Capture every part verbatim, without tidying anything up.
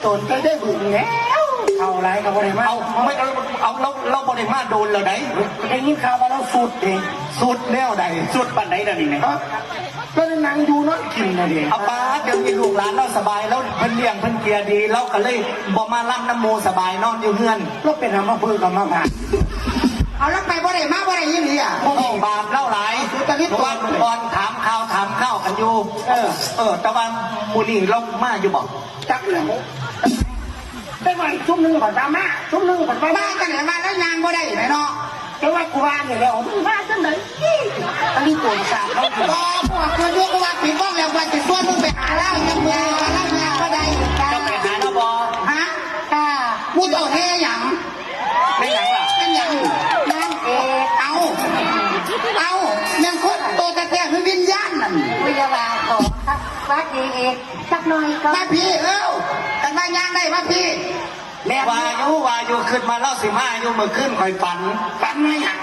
ตนก็ได้บึงแล้ว เอาหลายก็บ่ได้มา เอาไม่เอาเอาเราเราบ่ได้มาโดนแล้วได๋ ได้ยินข่าวว่าเราสุดเด้ สุดแนวใด๋ สุดปานใด๋ล่ะนี่แหม เอ้า ก็นั่งอยู่นอนกินน่ะเด้ เอาปาด เดี๋ยวนี้ลูกหลานเราสบาย แล้วเพิ่นเลี้ยงเพิ่นเกียรดี เราก็เลยบ่มาลำนำหมู่ สบายนอนอยู่เฮือน เราเป็นอัมพฤกษ์อัมพาต เอาแล้วไปบ่ได้มาบ่ได้อีหลีอะ โอ้ บาปเราหลาย สุดตะลิด เพราะว่าก่อนถามข่าวถามข่าวกันอยู่ เออ เออ แต่ว่ามื้อนี้เรามาอยู่บ่ จักแหละ แต่ว่าอีกซุมหนึ่งก่อนว่ามา ซุมหนึ่งก่อนว่ามา มาจังไหนมาแล้วยางบ่ได้ไหมเนาะ แต่ว่ากูว่านี่แหละ มึงว่าจังไหน อันนี้ตัวสาดเขาอยู่ บ่ พวกเธอยุกว่าผิดบ้องแล้วว่าจะชวนมึงไปหาเล่าจังมึงว่าเล่ายางบ่ได้ เจ้าไปหาแล้วบ่ ฮะ ค่ะ กูเจ้าแท้หยัง เป็นหยังล่ะ เป็นหยัง นางเอก เอา เอา แม่งคนโตแต่แท้คือวิญญาณนั่น วิญญาณของ วัดดีอีกสักหน่อยก็ มาพี่เอ้า กันมายางได้มาพี่ แม่ว่าอยู่ ว่าอยู่ ขึ้นมาเล่าสิมาอยู่ มื้อคืนข่อยฝัน ฝันว่าหยัง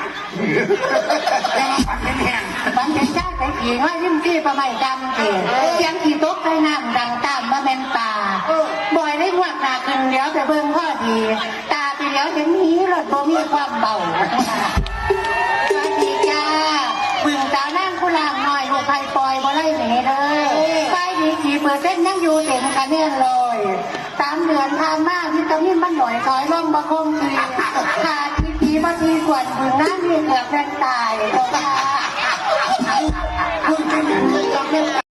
แต่ว่าฝันเป็นแห้ง ฝันเป็นชายไปขี่ห้อยริมที่ประไม้ดำเตะ เสียงขี่ตกใส่น้ำดังตามมาแม่นป่า เออ บ่อยได้งวดหน้าขึ้นเดี๋ยวไปเบิ่งพอดี ตาไปเดี๋ยวเห็นหมีรถบ่มีความเบา สวัสดีจ้า บึงสาวนางผู้ล่างน้อย ลูกไผ่ปอยบ่ไล่หนีเด้อ ไฟดีกี่เปอร์เซ็นต์ยังอยู่เต็มคะแนนร้อย สามเดือนผ่านมาวิตามินมันหน่อยถอยลงบ่คงที ขาดทีทีบ่ทีกวดบึงน้ำนี่เกือบแม่นตาย คุณเป็นอย่างนี้ก็เป็น